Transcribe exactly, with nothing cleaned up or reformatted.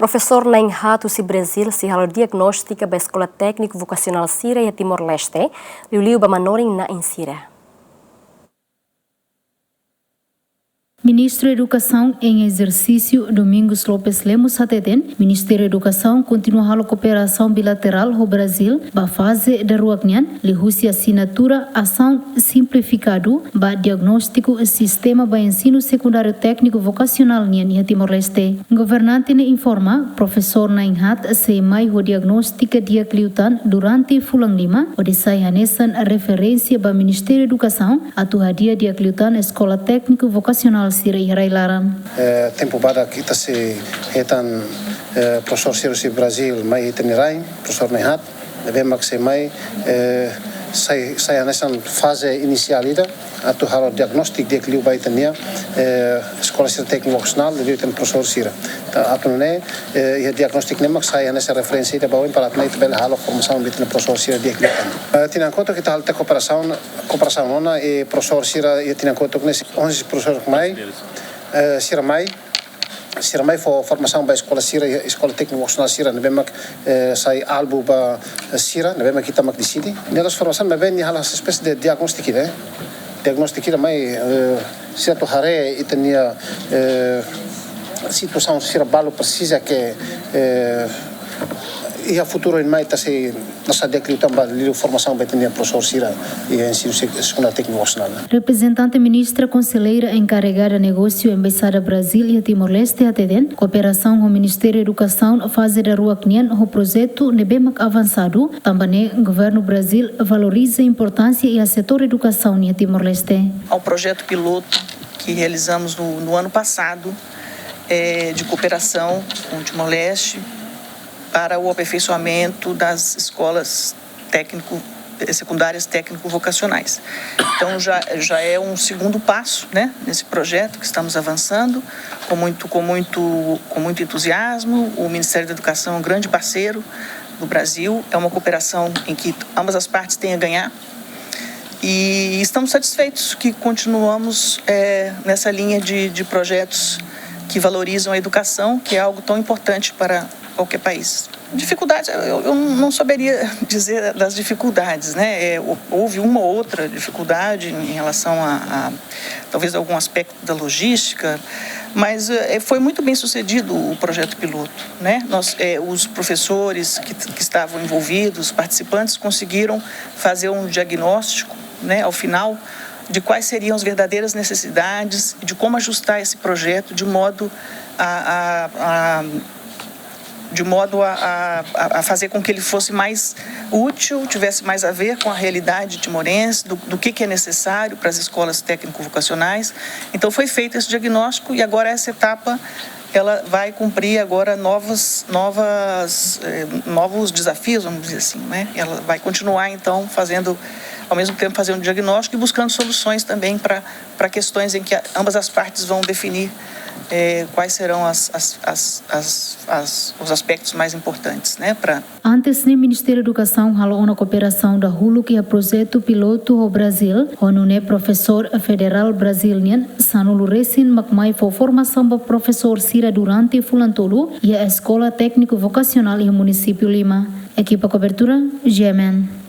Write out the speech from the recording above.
Profesór na'in-haat husi Brazíl sei halo diagnóstika ba eskola tékniku vokasionál sira iha Timor-Leste, liuliu ba manorin-na'in sira. Ministru Edukasaun em ezersísiu, Domingos Lopes Lemos, hateten Ministériu Edukasaun kontinua halo kooperasaun bilaterál ho Brazíl ba faze daruak nian, liuhusi asinatura asaun simplifikadu ba diagnóstiku sistema ba ensinu sekundáriu tékniku vokasionál nian iha Timor-Leste. Governante ne'e informa, profesór na'in-haat sei mai ho diagnóstika di'ak liután durante fulan lima, hodi sai hanesan referénsia ba Ministériu Edukasaun atu hadi'a di'ak liután eskola tékniku vokasionál sira iha rai-laran. Eh, tempu badak ita sei hetan, eh, profesór sira husi Brazíl mai iha ita-nia rai, profesór na'in-haat, ne'ebé mak sei mai, eh, sai, sai hanesan faze inisiál ida, atu halo diagnóstiku di'ak liu ba ita-nia, eh, eskola sira tékniku vokasionál, liuliu ita-nia profesór sira. Entaun, atu nune'e, eh, iha diagnóstiku ne'e mak sai hanesan referénsia ida ba oin para atu nune'e ita bele halo formasaun ba ita-nia profesór sira di'ak liután. Eh, tinan kotuk ita halo tiha kooperasaun, kooperasaun ona, i profesór sira iha tinan kotuk ne'e onze profesór mai, eh, sira mai, sira mai fó formasaun ba eskola sira, eskola tékniku vokasionál sira, ne'ebé mak, eh, sai alvu ba, eh, sira, ne'ebé mak ita mak deside. Nia la'ós formasaun, maibé nia halo espésie de diagnóstiku ida, eh. Diagnóstiku ida mai, eh, sira atu haree ita-nia, eh, situasaun sira balu presiza ke, eh, iha futuru oin mai ita sei nune'e di'ak liután ba liuliu formasaun ba ita-nia profesór sira iha ensinu sek-, sekundáriu tékniku vokasionál. Reprezentante ministra konseleira enkarregada negósiu Embaixada Brazíl iha Timor-Leste hateten, kooperasaun ho Ministériu Edukasaun faze daruak nian ho projetu ne'ebé mak avansadu, tanba ne'e governu Brazíl valoriza importánsia iha setór edukasaun iha Timor-Leste. Ao projeto piloto que realizamos no, no ano passado, eh, de cooperação com Timor-Leste para o aperfeiçoamento das escolas técnico, eh, secundárias técnico-vocacionais. Então, já, já é um segundo passo, né, nesse projeto que estamos avançando com muito, com muito, com muito entusiasmo. O Ministério da Educação é um grande parceiro do Brasil, é uma cooperação em que ambas as partes têm a ganhar. E estamos satisfeitos que continuamos, eh, nessa linha de, de projetos que valorizam a educação, que é algo tão importante para qualquer país. Dificuldades, eu, eu não saberia dizer das dificuldades, né? É, hou-, houve uma ou outra dificuldade em relação a, a talvez algum aspecto da logística, mas, eh, foi muito bem sucedido o projeto piloto, né? Nós, eh, os professores que, que estavam envolvidos, os participantes, conseguiram fazer um diagnóstico, né, ao final, de quais seriam as verdadeiras necessidades, de como ajustar esse projeto de modo a, a, a, de modo a, a, a fazer com que ele fosse mais útil, tivesse mais a ver com a realidade timorense, do, do que, que é necessário para as escolas técnico-vocacionais. Então, foi feito esse diagnóstico e agora essa etapa, ela vai cumprir agora novas, novas, eh, novos desafios, vamos dizer assim, né? Ela vai continuar, então, fazendo, ao mesmo tempo, fazendo diagnóstico e buscando soluções também para, para questões em que a-, ambas as partes vão definir, eh, quais serão as, as, as, as, as, os aspectos mais importantes, né, para Antes ne'e Ministériu Edukasaun halo ona kooperasaun dahuluk iha projetu pilotu ho Brazíl, ho nune'e profesór federál Brazíl nian sanulu resin mak mai fó formasaun ba profesór sira durante fulan tolu iha Eskola Tékniku Vokasionál iha munisípiu Lima. Ekipa kobertura, G M N.